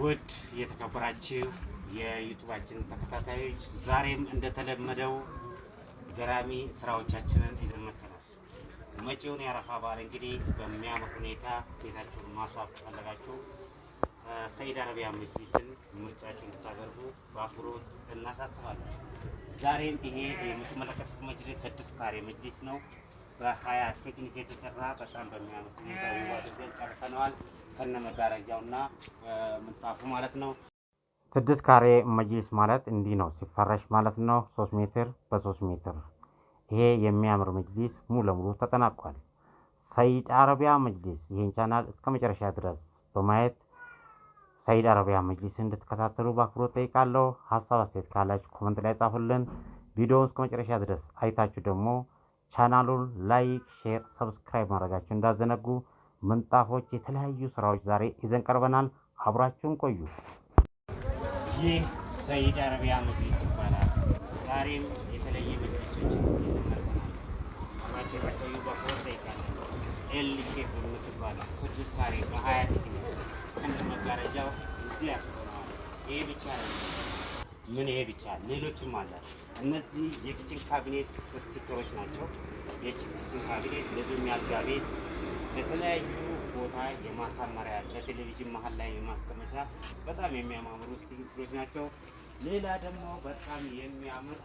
ውድ የተከበራችሁ የዩቱባችን ተከታታዮች፣ ዛሬም እንደተለመደው ገራሚ ስራዎቻችንን ይዘን መጥተናል። መጪውን የአረፋ በዓል እንግዲህ በሚያምር ሁኔታ ቤታችሁን ማስዋብ ከፈለጋችሁ ሰኢድ አረቢያ መጅሊስን ምርጫችሁ እንድታደርጉ በአክብሮት እናሳስባለን። ዛሬም ይሄ የምትመለከቱት መጅሊስ 6 ካሬ መጅሊስ ነው። በ20 thickness የተሰራ በጣም በሚያምር ሁኔታ ውብ አድርገን ጨርሰነዋል። ከነ መጋረጃውና ምንጣፉ ማለት ነው። 6 ካሬ መጅሊስ ማለት እንዲህ ነው ሲፈረሽ ማለት ነው። 3 ሜትር በ3 ሜትር ይሄ የሚያምር መጅሊስ ሙሉ ለሙሉ ተጠናቋል። ሰኢድ አረቢያ መጅሊስ፣ ይህን ቻናል እስከ መጨረሻ ድረስ በማየት ሰኢድ አረቢያ መጅሊስ እንድትከታተሉ በአክብሮት ጠይቃለሁ። ሀሳብ አስተያየት ካላችሁ comment ላይ ጻፉልን። ቪዲዮውን እስከ መጨረሻ ድረስ አይታችሁ ደግሞ ቻናሉን like፣ share፣ subscribe ማድረጋችሁ እንዳትዘነጉ። ምንጣፎች፣ የተለያዩ ስራዎች ዛሬ ይዘን ቀርበናል። አብራችሁን ቆዩ። ይህ ሰኢድ አረቢያ መጅሊስ ይባላል። ዛሬም የተለየ መጅሊሶችን ይዘን መጥተናል። አብራችሁን ቆዩ በአክብሮት ጠይቃለሁ። L shape የምትባለው 6 ካሬ በ20 thickness ከነ መጋረጃው እንዲህ ያስሆነዋል። ይሄ ብቻ ነው። ምን ይሄ ብቻ፣ ሌሎችም አለ። እነዚህ የ kitchen cabinet sticker ኦች ናቸው። የ kitchen cabinet እንደዚሁም የአልጋ ቤት ለተለያዩ ቦታ የማሳመሪያ፣ ለቴሌቪዥን መሀል ላይ የማስቀመጫ በጣም የሚያማምሩ sticker ኦች ናቸው። ሌላ ደግሞ በጣም የሚያምር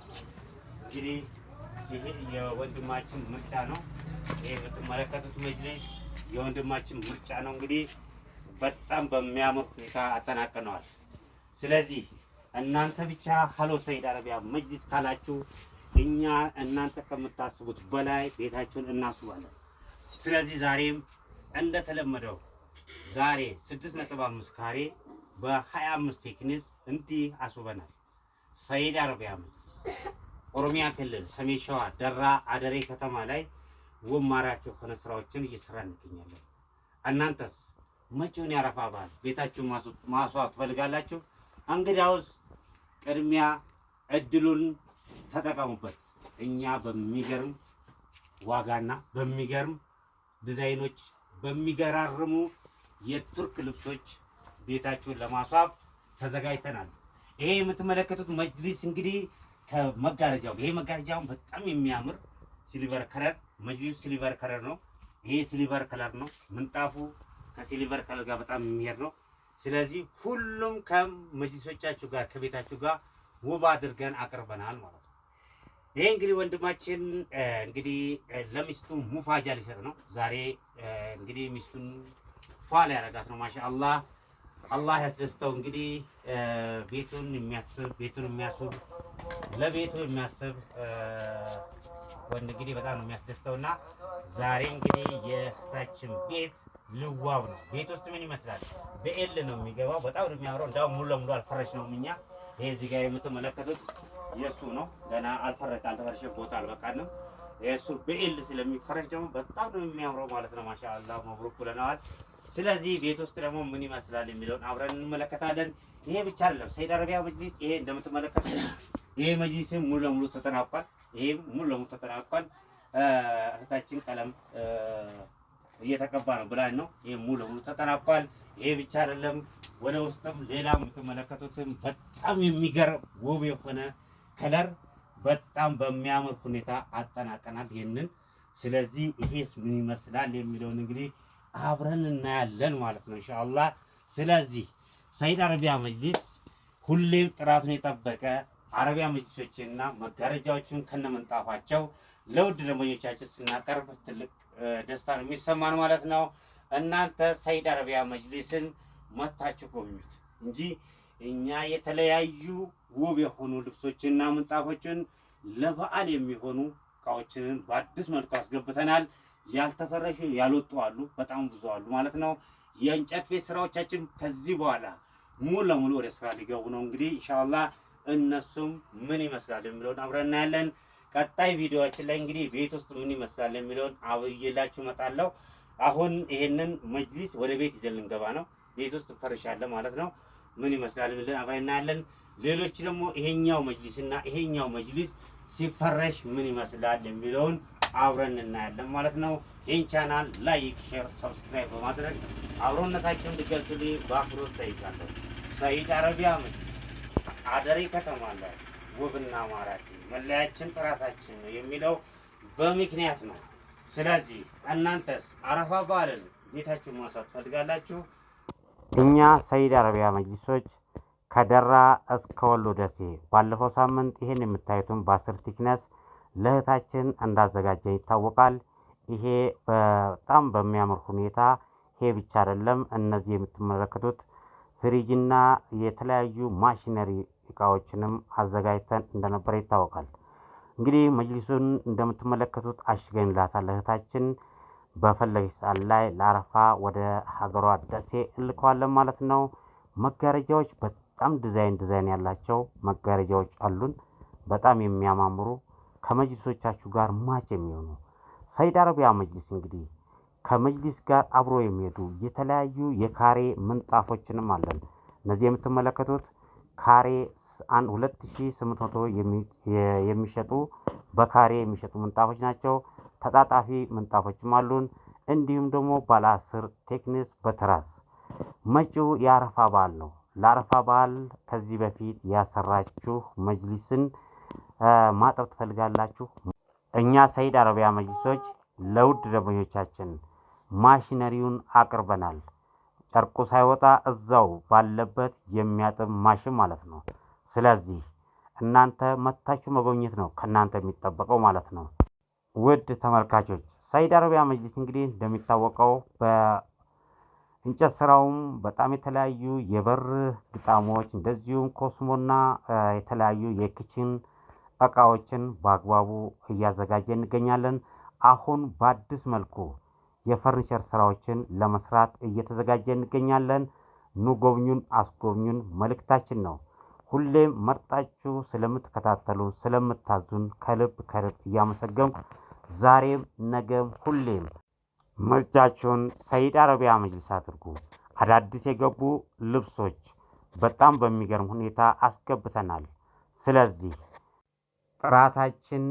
እንግዲህ ይሄ የወንድማችን ምርጫ ነው። ይሄ የምትመለከቱት መጅሊስ የወንድማችን ምርጫ ነው። እንግዲህ በጣም በሚያምር ሁኔታ አጠናቀነዋል። ስለዚህ እናንተ ብቻ ሀሎ ሰኢድ አረቢያ መጅሊስ ካላችሁ እኛ እናንተ ከምታስቡት በላይ ቤታችሁን እናስውባለን። ስለዚህ ዛሬም እንደተለመደው ዛሬ 6.5 ካሬ በ25 thickness እንዲህ አስውበናል። ሰኢድ አረቢያ መጅሊስ ኦሮሚያ ክልል ሰሜን ሸዋ ደራ አደሬ ከተማ ላይ ውብ ማራኪ የሆነ ስራዎችን እየሰራ እንገኛለን። እናንተስ መጪውን የአረፋ በዓል ቤታችሁን ማስዋብ ትፈልጋላችሁ? እንግዲያውስ ቅድሚያ እድሉን ተጠቀሙበት። እኛ በሚገርም ዋጋና በሚገርም ዲዛይኖች በሚገራርሙ የቱርክ ልብሶች ቤታችሁን ለማስዋብ ተዘጋጅተናል። ይሄ የምትመለከቱት መጅሊስ እንግዲህ ከመጋረጃው፣ ይሄ መጋረጃውን በጣም የሚያምር silver color፣ መጅሊሱ silver color ነው። ይሄ silver color ነው። ምንጣፉ ከ silver color ጋር በጣም የሚሄድ ነው። ስለዚህ ሁሉም ከመጅሊሶቻችሁ ጋር ከቤታችሁ ጋር ውብ አድርገን አቅርበናል ማለት ነው። ይሄ እንግዲህ ወንድማችን እንግዲህ ለሚስቱ ሙፋጃ ሊሰጥ ነው። ዛሬ እንግዲህ ሚስቱን ፏ ሊያረጋት ነው። ማሻአላህ፣ አላህ ያስደስተው። እንግዲህ ቤቱን የሚያስብ፣ ቤቱን የሚያስውብ፣ ለቤቱ የሚያስብ ወንድ እንግዲህ በጣም ነው የሚያስደስተውና ዛሬ እንግዲህ የእህታችን ቤት ልዋብ ነው። ቤት ውስጥ ምን ይመስላል? በ L ነው የሚገባው። በጣም ነው የሚያምረው። እንዳውም ሙሉ ለሙሉ አልፈረሽነውም እኛ። ይሄ እዚህ ጋር የምትመለከቱት የእሱ ነው። ገና አልተፈረሸ፣ ቦታ አልበቃንም። የእሱ በ L ስለሚፈረሽ ደግሞ በጣም ነው የሚያምረው ማለት ነው። ማሻአላህ መብሩክ ብለነዋል። ስለዚህ ቤት ውስጥ ደግሞ ምን ይመስላል የሚለውን አብረን እንመለከታለን። ይሄ ብቻ አይደለም፣ ሰኢድ አረቢያ መጅሊስ ይሄ እንደምትመለከቱት ይሄ መጅሊስም ሙሉ ለሙሉ ተጠናቋል። ይሄ ሙሉ ለሙሉ ተጠናቋል። እህታችን ቀለም እየተቀባ ነው ብላን ነው። ይሄ ሙሉ ለሙሉ ተጠናቋል። ይሄ ብቻ አይደለም፣ ወደ ውስጥም ሌላ የምትመለከቱትም በጣም የሚገርም ውብ የሆነ color በጣም በሚያምር ሁኔታ አጠናቀናል ይሄንን። ስለዚህ ይሄስ ምን ይመስላል የሚለውን እንግዲህ አብረን እናያለን ማለት ነው ኢንሻአላህ። ስለዚህ ሰኢድ አረቢያ መጅሊስ ሁሌም ጥራቱን የጠበቀ አረቢያ መጅሊሶችንና መጋረጃዎችን ከነምንጣፋቸው ለውድ ደንበኞቻችን ስናቀርብ ትልቅ ደስታ ነው የሚሰማን ማለት ነው። እናንተ ሰኢድ አረቢያ መጅሊስን መታችሁ ጎብኙት እንጂ እኛ የተለያዩ ውብ የሆኑ ልብሶችንና ምንጣፎችን ለበዓል የሚሆኑ እቃዎችንን በአዲስ መልኩ አስገብተናል። ያልተፈረሹ ያልወጡ አሉ፣ በጣም ብዙ አሉ ማለት ነው። የእንጨት ቤት ስራዎቻችን ከዚህ በኋላ ሙሉ ለሙሉ ወደ ስራ ሊገቡ ነው። እንግዲህ ኢንሻአላህ እነሱም ምን ይመስላል የሚለውን አብረን እናያለን። ቀጣይ ቪዲዮዎችን ላይ እንግዲህ ቤት ውስጥ ምን ይመስላል የሚለውን አብዬላችሁ እመጣለሁ። አሁን ይሄንን መጅሊስ ወደ ቤት ይዘን ልንገባ ነው። ቤት ውስጥ ፈርሻለ ማለት ነው። ምን ይመስላል የሚለውን አብረን እናያለን። ሌሎች ደግሞ ይሄኛው መጅሊስና ይሄኛው መጅሊስ ሲፈረሽ ምን ይመስላል የሚለውን አብረን እናያለን ማለት ነው። ይህን ቻናል like፣ share፣ subscribe በማድረግ አብሮነታቸውን እንዲገልጹልኝ በአክብሮት ጠይቃለሁ። ሰይድ አረቢያ መጅሊስ አደሬ ከተማ ላይ ውብና ማራኪ መለያችን ጥራታችን ነው የሚለው በምክንያት ነው። ስለዚህ እናንተስ አረፋ በዓልን ቤታችሁን ማንሳት ትፈልጋላችሁ? እኛ ሰይድ አረቢያ መጅሊሶች ከደራ እስከ ወሎ ደሴ ባለፈው ሳምንት ይሄን የምታዩትን በ10 thickness ለእህታችን እንዳዘጋጀን ይታወቃል። ይሄ በጣም በሚያምር ሁኔታ ይሄ ብቻ አይደለም። እነዚህ የምትመለከቱት ፍሪጅና የተለያዩ ማሽነሪ እቃዎችንም አዘጋጅተን እንደነበረ ይታወቃል። እንግዲህ መጅሊሱን እንደምትመለከቱት አሽገንላታል። እህታችን በፈለገች ሰዓት ላይ ለአረፋ ወደ ሀገሯ ደሴ እንልከዋለን ማለት ነው። መጋረጃዎች በጣም ዲዛይን ዲዛይን ያላቸው መጋረጃዎች አሉን። በጣም የሚያማምሩ ከመጅሊሶቻችሁ ጋር match የሚሆኑ ሰይድ አረቢያ መጅሊስ እንግዲህ ከመጅሊስ ጋር አብሮ የሚሄዱ የተለያዩ የካሬ ምንጣፎችንም አለን። እነዚህ የምትመለከቱት ካሬ 2800 የሚሸጡ በካሬ የሚሸጡ ምንጣፎች ናቸው። ተጣጣፊ ምንጣፎችም አሉን። እንዲሁም ደግሞ ባለ 10 thickness በትራስ። መጪው የአረፋ በዓል ነው። ለአረፋ በዓል ከዚህ በፊት ያሰራችሁ መጅሊስን ማጠብ ትፈልጋላችሁ? እኛ ሰይድ አረቢያ መጅሊሶች ለውድ ደንበኞቻችን ማሽነሪውን አቅርበናል። ጨርቁ ሳይወጣ እዛው ባለበት የሚያጥብ ማሽን ማለት ነው። ስለዚህ እናንተ መታችሁ መጎብኘት ነው ከእናንተ የሚጠበቀው ማለት ነው። ውድ ተመልካቾች፣ ሰይድ አረቢያ መጅሊስ እንግዲህ እንደሚታወቀው በእንጨት ስራውም በጣም የተለያዩ የበር ግጣሞች እንደዚሁም ኮስሞና የተለያዩ የ kitchen እቃዎችን በአግባቡ እያዘጋጀ እንገኛለን። አሁን በአዲስ መልኩ የፈርኒቸር ስራዎችን ለመስራት እየተዘጋጀ እንገኛለን። ኑ ጎብኙን፣ አስጎብኙን መልእክታችን ነው። ሁሌም መርጣችሁ ስለምትከታተሉ ስለምታዙን ከልብ ከልብ እያመሰገንኩ ዛሬም ነገም ሁሌም ምርጫችሁን ሰይድ አረቢያ መጅሊስ አድርጉ። አዳዲስ የገቡ ልብሶች በጣም በሚገርም ሁኔታ አስገብተናል። ስለዚህ ጥራታችን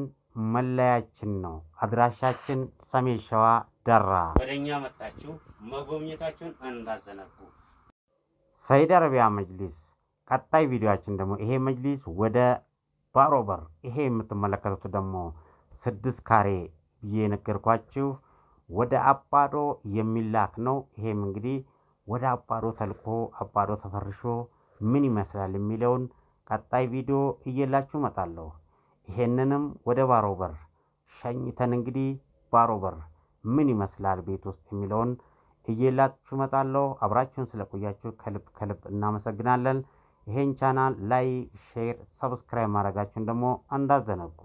መለያችን ነው። አድራሻችን ሰሜን ሸዋ ደራ። ወደ እኛ መጣችሁ መጎብኘታችሁን እንዳዘነጉ። ሰይድ አረቢያ መጅሊስ ቀጣይ ቪዲዮአችን ደግሞ ይሄ መጅሊስ ወደ ባሮበር፣ ይሄ የምትመለከቱት ደግሞ 6 ካሬ ብዬ የነገርኳችሁ ወደ አባዶ የሚላክ ነው። ይሄም እንግዲህ ወደ አባዶ ተልኮ አባዶ ተፈርሾ ምን ይመስላል የሚለውን ቀጣይ ቪዲዮ እየላችሁ እመጣለሁ። ይሄንንም ወደ ባሮበር ሸኝተን እንግዲህ ባሮበር ምን ይመስላል ቤት ውስጥ የሚለውን እየላችሁ እመጣለሁ። አብራችሁን ስለቆያችሁ ከልብ ከልብ እናመሰግናለን። ይሄን channel like፣ share፣ subscribe ማድረጋችሁን ደግሞ እንዳዘነጉ።